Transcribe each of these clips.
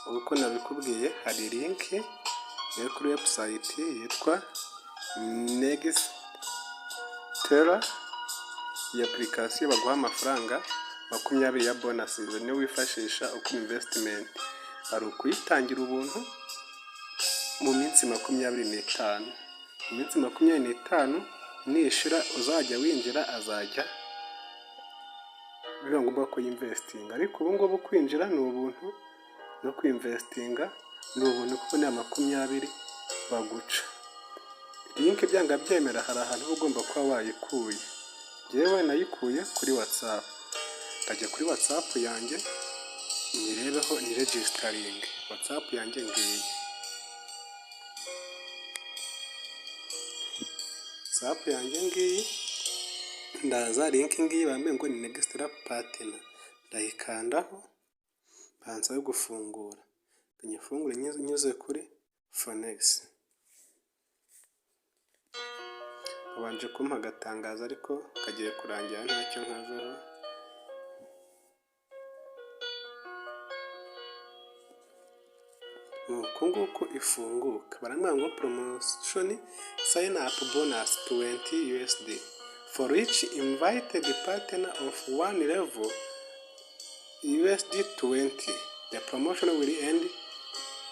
Uko nabikubwiye, hari link yo kuri website yitwa Nextera. Iyi application baguha amafaranga 20 ya bonus, niyo wifashisha ukora investment. Hari ukuyitangira ubuntu mu minsi 25. Mu minsi 25 nishira, uzajya winjira azajya biba ngombwa ko yinvestinga, ariko ubu ngubu kwinjira ni ubuntu no kwinvestinga ni ubuntu, kuko ni 20 baguca. Link byanga byemera hari ahantu uba ugomba kuba wayikuye. Njyewe nayikuye kuri WhatsApp. Ndajya kuri WhatsApp yanjye nyirebeho, niregisteringe. WhatsApp yanjye ngiyi. WhatsApp yanjye ngiyi, ndaza link ngiyi bambwiye ngo ni Nextera partner. Ndayikandaho, bansabe gufungura. Nyifungure nyuze kuri Phoenix. Babanje kumpa agatangazo, ariko kagiye kurangira, ntacyo nkaveho. Ni uku nguku ifunguka. Barambwira ngo promotion sign up bonus 20 USD for each invited partner of one level USD 20. The promotion will end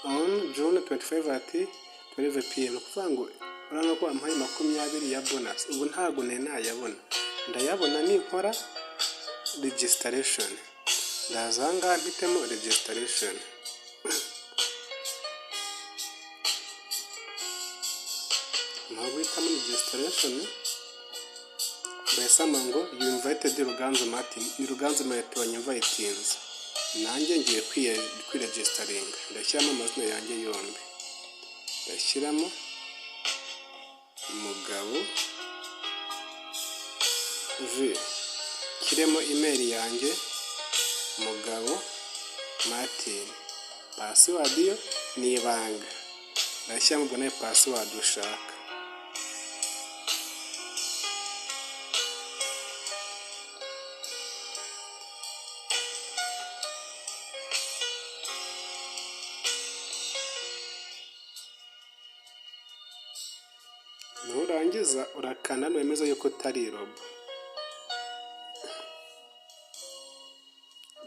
on June 25 at 12 PM. Ni ukuvuga ngo urabona ko bampaye 20 ya bonus. Ubu ntabwo nari nayabona. Ndayabona ninkora registration. Ndaza aha ngaha mpitemo registration. Nyuma guhitamo registration, bahise bambwira ngo "You invited Ruganzu Martin". Ni Ruganzu Martin wanyinvitinze. Nanjye ngiye kwiregisteringa. Ndashyiramo amazina yanjye yombi. Ndashyiramo Mugabo V. Nshyiremo email yanjye, Mugabo Martin. Password yo ni ibanga. Ndashyiramo ubwo nawe password ushaka. Nurangiza urakanda hano wemeze yuko utari robot.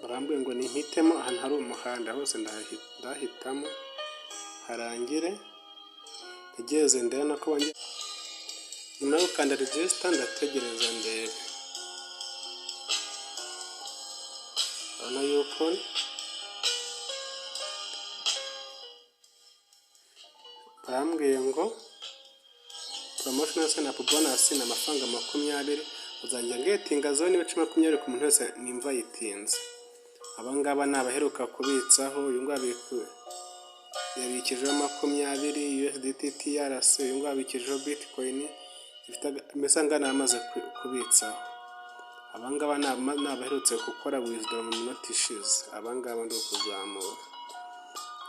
Barambwiye ngo nimpitemo ahantu hari umuhanda hose, ndahitamo harangire, ntegereze ndebe nako bongera. Nyuma yo gukanda register, ndategereza ndebe. Urabona yuko barambwiye ngo promotion sign up bonus ni amafaranga 20, uzajya ngetinga 0.20 ku muntu wese ninvitinze. Aba ngaba ni abaheruka kubitsaho. Uyu nguyu yabikijeho 20 USDT TRC, uyu nguyu abikijeho Bitcoin, mbese aya ngaya ni amaze kubitsaho. Aba ngaba ni abaherutse gukora withdraw mu minota ishize, aba ngaba ndi ukuzamura.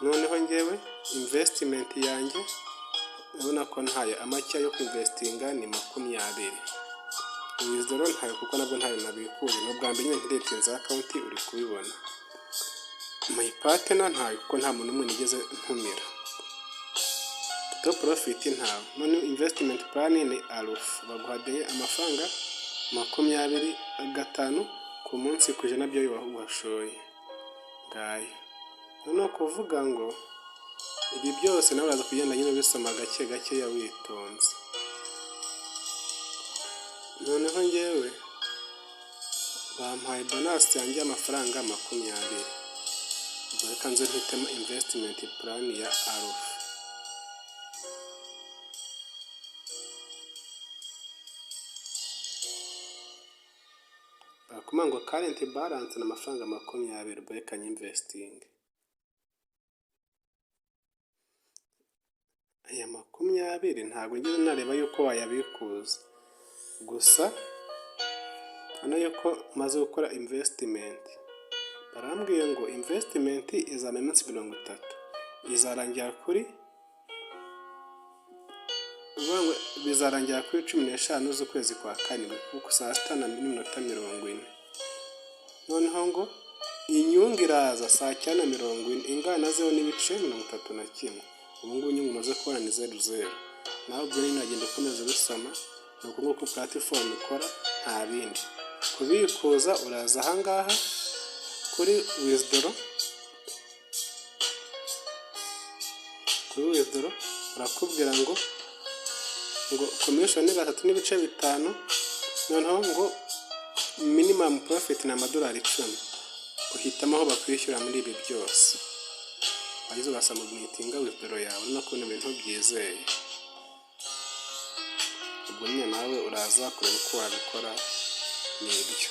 Noneho njyewe investment yanjye urabona ko ntayo, amacya yo kwinvestinga ni 20. Withdraw ntayo, kuko nabwo ntayo nabikuje, ni ubwa mbere nyine ncreatinze account, uri kubibona. My partner ntayo, kuko nta muntu n'umwe nigeze ntumira. Total profit ntawe. Noneho investment plan ni alpha, baguha amafaranga 20, 5% byo washoye. Ngayo. Noneho kuvuga ngo ibi byose nawe uraza kugenda nyine ubisoma gake gakeya witonze. Noneho njyewe bampaye bonus yanjye y'amafaranga 20. Ubwo reka nze mpitemo investment plan ya alpha. Barakubwira ngo current balance ni amafaranga 20, ubwo reka nyinvestinge. Aya 20 ntabwo nigeze nareba yuko wayabikuza, gusa urabona yuko maze gukora investment. Barambwiye ngo investment izamara iminsi 30, izarangira kuri, bizarangira kuri 15 z'ukwezi kwa karindwi kuko saa 6 n'iminota 40. Noneho ngo Inyungu iraza saa 9:40 ingana na 0.31. Ubu ngubu inyungu umaze kubona ni zeru zeru. Nawe ubwo nyine uragenda ukomeza ubisoma. Ni uku nguku platform ikora, nta bindi. Kubikuza, uraza ahangaha kuri withdraw. Kuri withdraw barakubwira ngo commission ni 3.5, noneho ngo minimum profit ni amadolari 10. Uhitamo aho bakwishyura muri ibi byose, warangiza ugasubmittinga withdraw yawe. Urabona ko ni ibintu byizeye. Ubwo nyine nawe uraza kureba uko wabikora, ni ibyo.